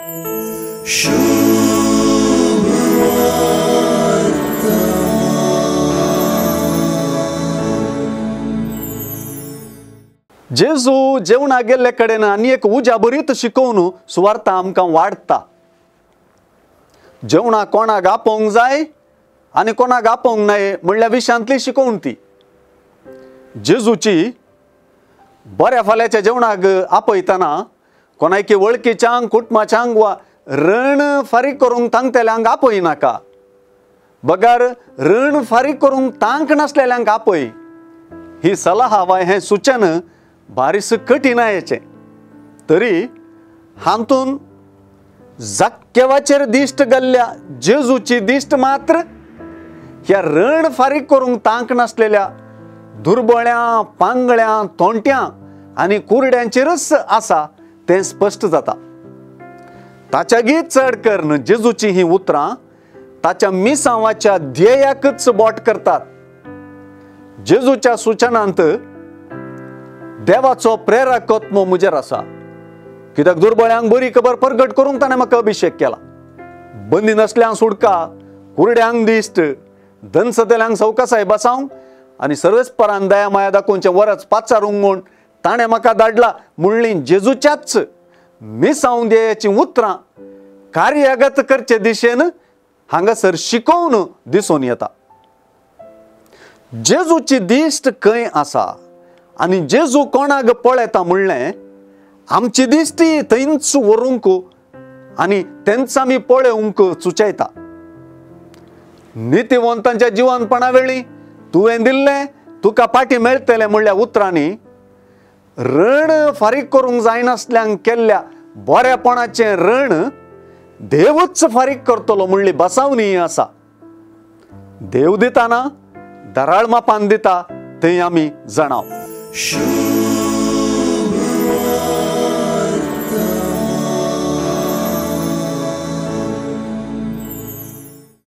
जेजू जेवणाक गेल्ले कडेन आनी एक उज्या बरीत शिकोवन सुवार्ता आमकां वाडटा। जेवणाक कोणाक आपोवंक जाय आनी कोणाक आपोवंक नाय म्हणल्या विशयांतली शिकोवन ती। जेजूची बऱ्या फाल्याच्या जेवणाक आपयतना कोणायकी वळखीच्यांक कुटुंबाच्यांक वा रण फारीक करूंक तांकतेल्यांक आपयनाका, बगर रण फारीक करूंक तांक नासलेल्यांक आपय। ही सलाह वा हें सूचन बारीस कठीणायेचें तरी हातून जाक्केवाचेर दिश्ट गेल्ल्या जेजूची दिश्ट मात्र ह्या रण फारीक करूंक तांक नासलेल्या दुर्बळ्यां पांगळ्यां तोंट्यां आनी कुरड्यांचेरच आसा तें स्पश्ट जाता। ताच्यागी चड करून जेजूची ही उतरां ताच्या मिसांवाच्या ध्येयाकच बोट करतात। जेजूच्या सूचनांत देवाचो प्रेरक आत्मो म्हजेर आसा, कित्याक दुर्बळ्यांक बरी खबर परगट करूंक ताणें म्हाका अभिशेक केला, बंदी नासल्यांक सुटका, कुरड्यांक दिश्ट, दनसतेल्यांक सवकासाय बसावंक आनी सर्वेस्परान दया माया दाखोवचें वरच पाचारूंक म्हूण ताणें म्हाका धाडला म्हणली जेजूच्याच मिसांव ध्येयाचीं उतरां कार्यागत करचे दिशेन हांगासर शिकोवन दिसून येता। जेजूची दिश्ट खंय आसा आनी जेजू कोणाक पळयता म्हणलें आमची दिश्टी थंयच व्हरूंक आनी तेंच आमी पळोवंक सुचयता। नितीवंतांच्या जिवनपणा वेळी तुवें दिल्लें तुका पाटी मेळटलें म्हणल्या उतरांनी रण फारीक करूंक जायनासल्यांक केल्ल्या बरेपणाचें रण देवूच फारीक करतलो म्हणली बसावणी आसा। देव दिताना दराळ मापान दिता थंय आमी जाणाव।